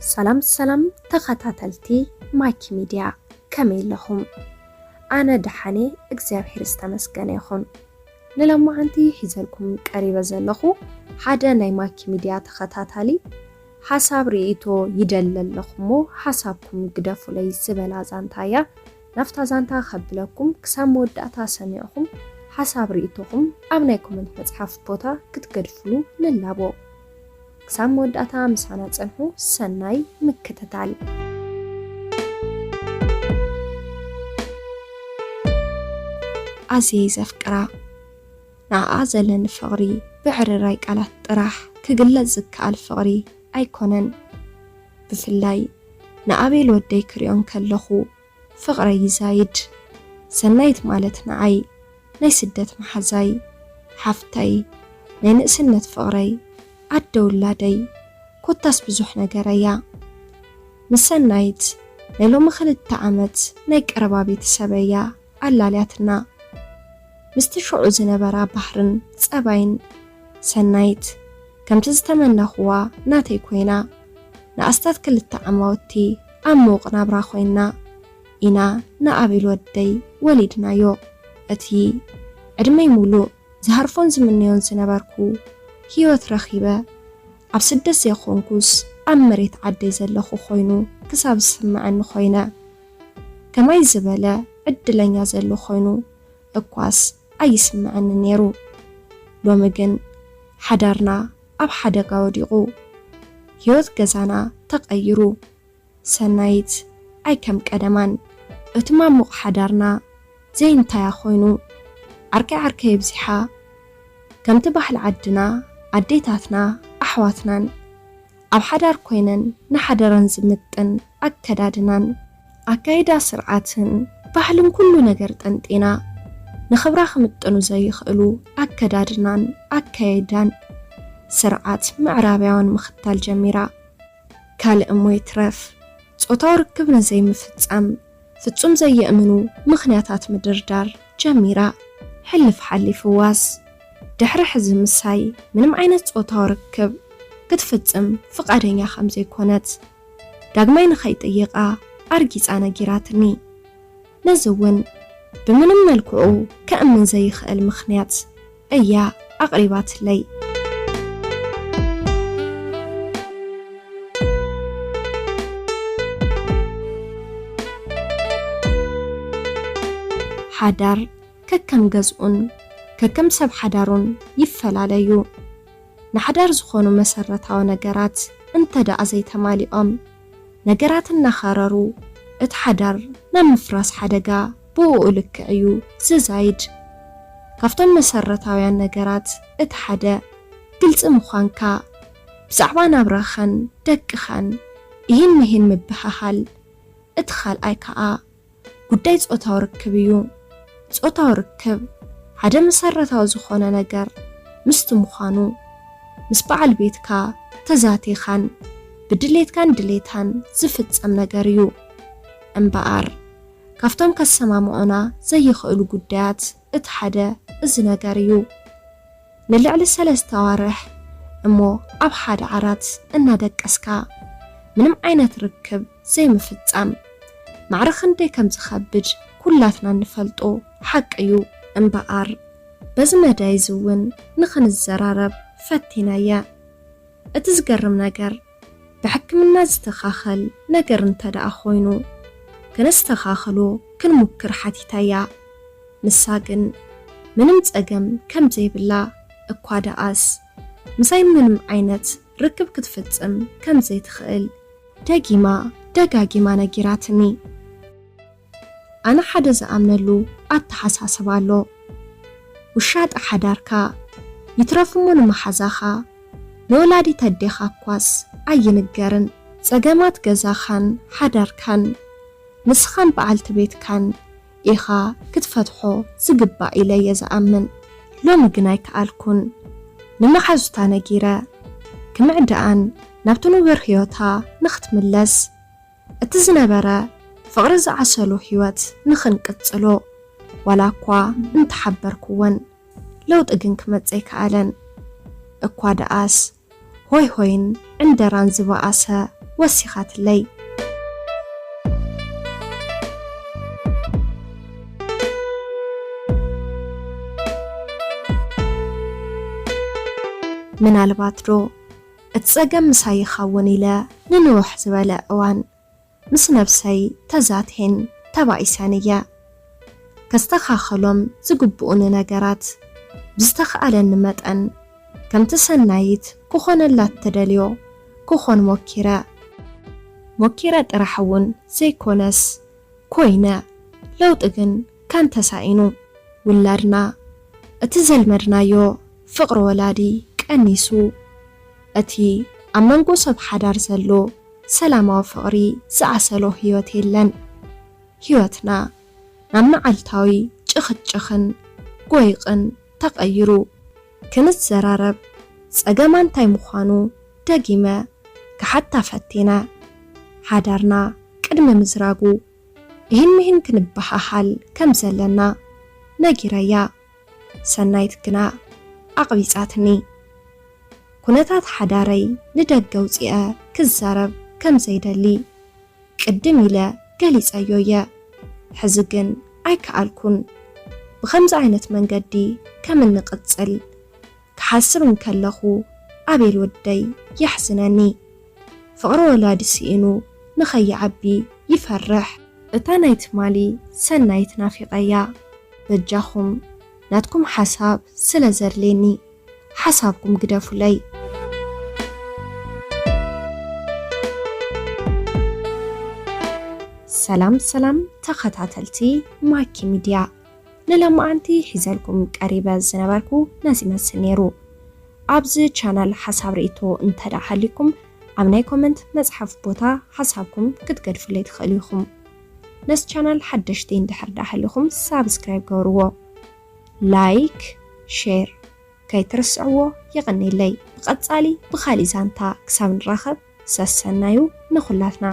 ሰላም ሰላም ተኸታተልቲ ማኪ ሚድያ፣ ከመይ ኣለኹም? ኣነ ደሓነ፣ እግዚኣብሔር ዝተመስገነ ይኹን። ንሎማዓንቲ ሒዘልኩም ቀሪበ ዘለኹ ሓደ ናይ ማኪ ሚድያ ተኸታታሊ ሓሳብ ርእይቶ ይደሊ ኣለኹ እሞ ሓሳብኩም ግደፉለይ ዝበላ ዛንታ እያ። ናብታ ዛንታ ከብለኩም ክሳብ መወዳእታ ሰሚዕኹም ሓሳብ ርእይቶኹም ኣብ ናይ ኮመንት መጽሓፍ ቦታ ክትገድፉሉ ንላቦ። ክሳብ መወዳእታ ምሳና ጸንሑ። ሰናይ ምክትታል። ኣዝየ ዘፍቅራ። ንዓኣ ዘለኒ ፍቕሪ ብዕርራይ ቃላት ጥራሕ ክግለጽ ዝከኣል ፍቕሪ ኣይኮነን። ብፍላይ ንኣቤል ወደይ ክሪኦ እንከለኹ ፍቕረይ ይዛይድ። ሰናይት ማለት ንዓይ ናይ ስደት መሓዛይ፣ ሓፍተይ፣ ናይ ንእስነት ፍቕረይ፣ ኣደ ውላደይ፣ ኮታስ ብዙሕ ነገረይ እያ። ምስ ሰናይት ናይ ሎሚ ክልተ ዓመት ናይ ቀረባ ቤተሰበይ እያ ኣላልያትና። ምስቲ ሽዑ ዝነበራ ባህርን ጸባይን ሰናይት ከምቲ ዝተመነኽዋ ናተይ ኮይና፣ ንኣስታት ክልተ ዓማውቲ ኣብ ምዉቕ ናብራ ኮይንና ኢና ንኣቤል ወደይ ወሊድናዮ። እቲ ዕድመይ ሙሉእ ዝሃርፎን ዝምነዮን ዝነበርኩ ህይወት ረኺበ፣ ኣብ ስደት ዘይኮንኩስ ኣብ መሬት ዓደይ ዘለኹ ኮይኑ ክሳብ ዝስምዐኒ ኮይነ። ከማይ ዝበለ ዕድለኛ ዘሎ ኮይኑ እኳስ ኣይስምዐኒ ነይሩ። ሎሚ ግን ሓዳርና ኣብ ሓደጋ ወዲቑ። ህይወት ገዛና ተቐይሩ። ሰናይት ኣይ ከም ቀደማን። እቲ ማሙቕ ሓዳርና ዘይንታያ ኮይኑ። ዓርከይ ዓርከይ ኣብዚሓ። ከምቲ ባህሊ ዓድና፣ ኣዴታትና፣ ኣሕዋትናን ኣብ ሓዳር ኮይነን ንሓደረን ዝምጥን ኣከዳድናን ኣካይዳ ስርዓትን ባህልን ኩሉ ነገር ጠንጢና ንኽብራ ክምጥኑ ዘይኽእሉ ኣከዳድናን ኣካይዳን ስርዓት ምዕራባውያን ምኽታል ጀሚራ። ካልእ እሞ ይትረፍ ጾታዊ ርክብ ንዘይምፍጻም ፍጹም ዘየእምኑ ምኽንያታት ምድርዳር ጀሚራ። ሕልፍ ሓሊፍዋስ ድሕሪ ሕዚ ምሳይ ምንም ዓይነት ጾታዊ ርክብ ክትፍጽም ፍቓደኛ ከም ዘይኮነት ዳግማይ ንኸይጥይቓ ኣርጊጻ ነጊራትኒ። ነዚ እውን ብምንም መልክዑ ከእምን ዘይኽእል ምኽንያት እያ ኣቕሪባትለይ። ሓዳር ከከም ገዝኡን ከከም ሰብ ሓዳሩን ይፈላለዩ። ንሓዳር ዝኾኑ መሰረታዊ ነገራት እንተ ደኣ ዘይተማሊኦም፣ ነገራት እናኸረሩ እቲ ሓዳር ናብ ምፍራስ ሓደጋ ብእኡ ልክዕ እዩ ዝዛይድ። ካብቶም መሰረታውያን ነገራት እቲ ሓደ ግልጺ ምዃንካ፣ ብዛዕባ ናብራኻን ደቅኻን እሂን ምሂን ምብህሃል፣ እቲ ካልኣይ ከኣ ጉዳይ ጾታዊ ርክብ እዩ። ጾታዊ ርክብ ሓደ መሰረታዊ ዝኾነ ነገር ምስቲ ምዃኑ፣ ምስ በዓል ቤትካ ተዛቲኻን ብድሌትካን ድሌታን ዝፍጸም ነገር እዩ። እምበኣር፣ ካብቶም ከሰማምዑና ዘይኽእሉ ጉዳያት እቲ ሓደ እዚ ነገር እዩ። ንልዕሊ ሰለስተ ኣዋርሕ እሞ ኣብ ሓደ ዓራት እናደቀስካ ምንም ዓይነት ርክብ ዘይምፍጻም ማዕረ ክንደይ ከም ዝኸብድ ኩላትና እንፈልጦ ሓቂ እዩ። እምበኣር፣ በዚ መዳይ እዚ እውን ንኽንዘራረብ ፈቲነ እየ። እቲ ዝገርም ነገር፣ ብሕክምና ዝተኻኸል ነገር እንተ ደኣ ኮይኑ፣ ከነስተኻኽሎ ክንሙክር ሓቲተያ። ንሳ ግን ምንም ጸገም ከም ዘይብላ፣ እኳ ደኣስ ምሳይ ምንም ዓይነት ርክብ ክትፍጽም ከም ዘይትኽእል ደጊማ ደጋጊማ ነጊራትኒ። ኣነ ሓደ ዝኣምነሉ ኣተሓሳስባ ኣሎ። ውሻጠ ሓዳርካ፣ ይትረፍ እሞ ንመሓዛኻ፣ ንወላዲት ኣዴኻ እኳስ ኣይንገርን። ጸገማት ገዛኻን ሓዳርካን ንስኻን በዓልቲ ቤትካን ኢኻ ክትፈትሖ ዝግባእ ኢለ እየ ዝኣምን። ሎሚ ግን ኣይከኣልኩን። ንመሓዙታ ነጊረ፣ ክምዕድኣን ናብቲ ንቡር ህይወታ ንኽትምለስ፣ እቲ ዝነበረ ፍቕሪ ዝዓሰሎ ህይወት ንኽንቅጽሎ፣ ዋላ እኳ እንተሓበርኩወን፣ ለውጢ ግን ክመጽእ ኣይከኣለን። እኳ ደኣስ፣ ሆይ ሆይን ዕንደራን ዝበኣሰ ወሲኻትለይ። ምናልባት ዶ እቲ ጸገም ምሳይ ይኸውን ኢለ ንንውሕ ዝበለ እዋን ምስ ነብሰይ ተዛቴን ተባኢሰን እየ። ከስተኻኸሎም ዝግብኡኒ ነገራት ብዝተኻእለኒ መጠን ከምቲ ሰናይት ክኾነላ እትደልዮ ክኾን ሞኪረ። ሞኪረ ጥራሕ እውን ዘይኮነስ ኮይነ። ለውጢ ግን ካን ተሳኢኑ። ውላድና፣ እቲ ዘልመድናዮ ፍቕሪ ወላዲ ቀኒሱ። እቲ ኣብ መንጎ ሰብ ሓዳር ዘሎ ሰላማዊ ፍቕሪ ዝኣሰሎ ህይወት የለን። ህይወትና ናብ መዓልታዊ ጭኽጭኽን ጎይቕን ተቐይሩ። ክንዘራረብ፣ ጸገማ እንታይ ምዃኑ ደጊመ ክሓታ ፈቲነ። ሓዳርና ቅድሚ ምዝራጉ፣ ይህን ምሂን ክንበሃሃል ከም ዘለና ነጊረያ። ሰናይት ግና ኣቕቢጻትኒ። ኩነታት ሓዳረይ ንደገ ኣውጺአ ክዛረብ ከም ዘይደሊ ቅድም ኢለ ገሊጸዮ እየ። ሕዚ ግን ኣይከኣልኩን። ብኸምዚ ዓይነት መንገዲ ከም እንቕጽል ክሓስብ እንከለኹ፣ ኣቤል ወደይ የሕዝነኒ። ፍቕሪ ወላዲ ስኢኑ ንኸይዓቢ ይፈርሕ። እታ ናይ ትማሊ ሰናይት ናፊቐያ። በጃኹም ናትኩም ሓሳብ ስለ ዘድልየኒ ሓሳብኩም ግደፉለይ። ሰላም ሰላም ተኸታተልቲ ማኪ ሚድያ፣ ንሎማዓንቲ ሒዘልኩም ቀሪበ ዝነበርኩ ነዚ ይመስል ነይሩ። ኣብዚ ቻናል ሓሳብ ርእይቶ እንተ ደኣ ሃልዩኩም፣ ኣብ ናይ ኮመንት መጽሓፍ ቦታ ሓሳብኩም ክትገድፉለይ ትኽእሉ ኢኹም። ነዚ ቻናል ሓደሽቲ እንድሕር ደኣ ሃልዩኹም ሳብስክራይብ ገብርዎ። ላይክ፣ ሼር ከይትርስዕዎ። የቐኔለይ። ብቐጻሊ ብኻልእ ዛንታ ክሳብ ንራኸብ ሰሰናዩ ንኹላትና።